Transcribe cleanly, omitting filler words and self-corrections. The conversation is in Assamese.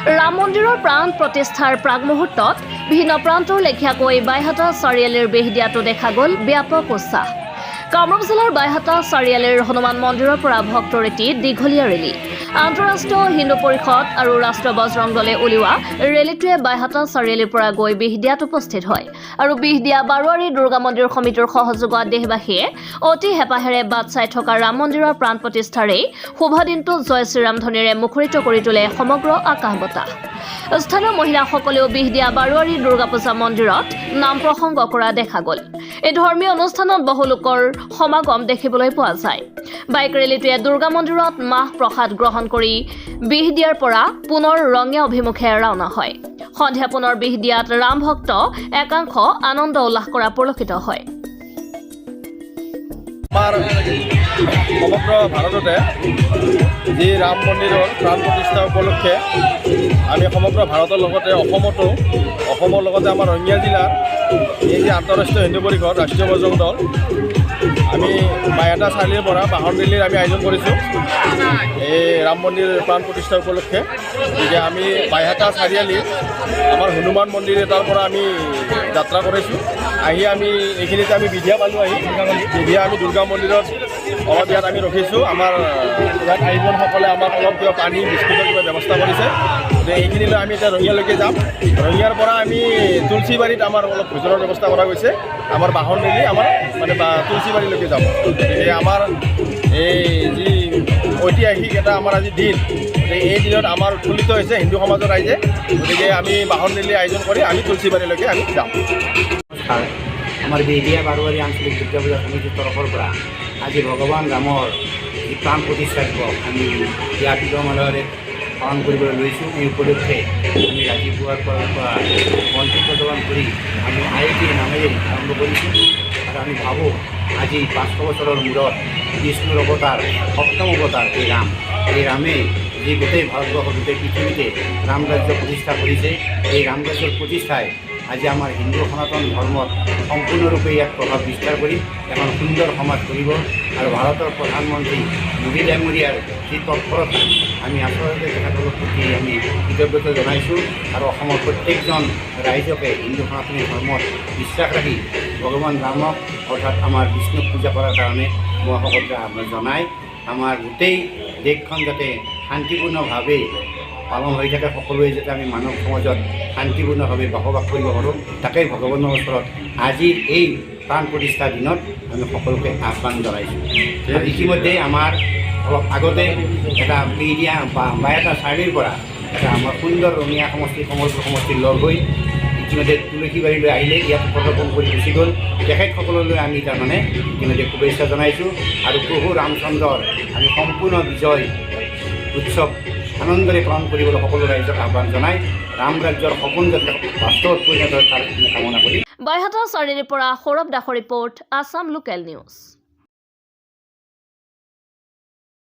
ৰাম মন্দিৰৰ প্ৰাণ প্ৰতিষ্ঠাৰ প্ৰাক মুহূৰ্তত ভিন্ন প্ৰান্তৰ লেখীয়াকৈ বাইহাটা চাৰিআলিৰ বেহদিয়াতো দেখা গ'ল ব্যাপক উৎসাহ। কামৰূপ জিলাৰ বাইহাটা চাৰিআলিৰ হনুমান মন্দিৰৰ পৰা ভক্তৰ এটি দীঘলীয়া ৰেলী। আন্তঃৰাষ্ট্ৰীয় হিন্দু পৰিষদ আৰু ৰাষ্ট্ৰীয় বজৰং দলে উলিওৱা ৰেলীটোৱে বাইহাটা চাৰিআলিৰ পৰা গৈ বিহদিয়াত উপস্থিত হয় আৰু বিহদিয়া বাৰোৱাৰী দুৰ্গা মন্দিৰ সমিতিৰ সহযোগত দেশবাসীয়ে অতি হেঁপাহেৰে বাট চাই থকা ৰাম মন্দিৰৰ প্ৰাণ প্ৰতিষ্ঠাৰ এই শুভ দিনটো জয় শ্ৰীৰাম ধ্বনিৰে মুখৰিত কৰি তোলে সমগ্ৰ আকাশ বতাহ। স্থানীয় মহিলাসকলেও বিহদিয়া বাৰোৱাৰী দুৰ্গা পূজা মন্দিৰত নাম প্ৰসংগ কৰা দেখা গ'ল। এই ধৰ্মীয় অনুষ্ঠানত বহু লোকৰ সমাগম দেখিবলৈ পোৱা যায়। বাইক ৰেলীটোৱে দুৰ্গা মন্দিৰত মাহ প্ৰসাদ গ্ৰহণ কৰি বিহদিয়াৰ পৰা পুনৰ ৰঙিয়া অভিমুখে ৰাওনা হয়। সন্ধিয়া পুনৰ বিহদিয়াত ৰাম ভক্ত একাংশ আনন্দ উল্লাস কৰা পৰিলক্ষিত হয়। আমাৰ সমগ্ৰ ভাৰততে যি ৰাম মন্দিৰৰ প্ৰাণ প্ৰতিষ্ঠা উপলক্ষে আমি সমগ্ৰ ভাৰতৰ লগতে অসমতো, অসমৰ লগতে আমাৰ ৰঙিয়া জিলাৰ এই যে আন্তঃৰাষ্ট্ৰীয় হিন্দু পৰিষদ, ৰাষ্ট্ৰীয় বজৰং দল, আমি বাইহাটা চাৰিআলিৰ পৰা বাহন ৰেলীৰ আমি আয়োজন কৰিছোঁ এই ৰাম মন্দিৰ প্ৰাণ প্ৰতিষ্ঠা উপলক্ষে। গতিকে আমি বাইহাটা চাৰিআলি আমাৰ হনুমান মন্দিৰ এটাৰ পৰা আমি যাত্ৰা কৰিছোঁ। আহি আমি এইখিনিতে আমি বিধিয়া পালোঁ। আহি বিধিয়া আমি দুৰ্গা মন্দিৰত অলপ ইয়াত আমি ৰখিছোঁ। আমাৰ ইয়াত আয়োজনসকলে আমাক অলপ কিবা পানী, বিস্কুটৰ কিবা ব্যৱস্থা কৰিছে। গতিকে এইখিনিলৈ আমি এতিয়া ৰঙিয়ালৈকে যাম। ৰঙিয়াৰ পৰা আমি তুলসীবাৰীত আমাৰ অলপ ভোজনৰ ব্যৱস্থা কৰা গৈছে। আমাৰ বাহন ৰেলী আমাৰ মানে বা তুলসীবাৰীলৈকে যাব। গতিকে আমাৰ এই যি ঐতিহাসিক এটা আমাৰ আজি দিন, গতিকে এই দিনত আমাৰ উৎফুল্লিত হৈছে হিন্দু সমাজৰ ৰাইজে। গতিকে আমি বাহন ৰেলী আয়োজন কৰি আমি তুলসীবাৰীলৈকে আমি যাম। নমস্কাৰ। আমাৰ বেহদিয়া বাৰোৱাৰী আঞ্চলিক দুৰ্গা পূজা সমিতিৰ তৰফৰ পৰা আজি ভগৱান ৰামৰ যি প্ৰাণ প্ৰতিষ্ঠা দিৱস আমি ইয়াত উলহ-মালহেৰে পালন কৰিবলৈ লৈছোঁ। এই উপলক্ষে আমি ৰাতিপুৱাৰ পৰা বন্তি প্ৰজ্বলন কৰি আমি আয়তীৰ নামেৰে আৰম্ভ কৰিছোঁ। আৰু আমি ভাবোঁ, আজি 500 বছৰৰ মূৰত বিষ্ণুৰ অৱতাৰ, সপ্তম অৱতাৰ এই ৰাম, এই ৰামে যি গোটেই ভাৰতবৰ্ষ, গোটেই পৃথিৱীতে ৰাম ৰাজ্য প্ৰতিষ্ঠা কৰিছে, এই ৰাম ৰাজ্যৰ প্ৰতিষ্ঠাই আজি আমাৰ হিন্দু সনাতন ধৰ্মত সম্পূৰ্ণৰূপে ইয়াত প্ৰভাৱ বিস্তাৰ কৰি এখন সুন্দৰ সমাজ কৰিব। আৰু ভাৰতৰ প্ৰধানমন্ত্ৰী মোদী ডাঙৰীয়াৰ যি তৎপৰতা, আমি আচলতে তেখেতলোকৰ প্ৰতি আমি কৃতজ্ঞতা জনাইছোঁ। আৰু অসমৰ প্ৰত্যেকজন ৰাইজকে হিন্দু সনাতনী ধৰ্মত বিশ্বাস ৰাখি ভগৱান ৰামক, অৰ্থাৎ আমাৰ বিষ্ণুক পূজা কৰাৰ কাৰণে মই সকলোকে আহ্বান জনাই, আমাৰ গোটেই দেশখন যাতে শান্তিপূৰ্ণভাৱে পালন হৈ থাকে, সকলোৱে যাতে আমি মানৱ সমাজত শান্তিপূৰ্ণভাৱে বসবাস কৰিব পাৰোঁ, তাকেই ভগৱানৰ ওচৰত আজিৰ এই প্ৰাণ প্ৰতিষ্ঠাৰ দিনত আমি সকলোকে আহ্বান জনাইছোঁ। আৰু ইতিমধ্যে আমাৰ অলপ আগতে এটা বেহদিয়া বা এটা চাৰিআলিৰ পৰা এটা আমাৰ সুন্দৰ ৰঙিয়া সমষ্টি, কমলপুৰ সমষ্টিৰ লগ হৈ ইতিমধ্যে তুলসীবাৰীলৈ আহিলে, ইয়াত পদাৰ্পণ কৰি গুচি গ'ল। তেখেতসকললৈ আমি তাৰমানে ইতিমধ্যে শুভেচ্ছা জনাইছোঁ। আৰু প্ৰভু ৰামচন্দ্ৰৰ আমি সম্পূৰ্ণ বিজয় উৎসৱ আনন্দৰে পালন কৰিবলৈ সকলো ৰাইজক আহ্বান জনাই, ৰাম ৰাজ্যৰ সপোন যাতে বাস্তৱত পৰিণত হয়, তাৰ আমি কামনা কৰি বাইহাটা চাৰিআলিৰ পৰা সৌৰভ দাসৰ ৰিপৰ্ট, আছাম লোকেল নিউজ।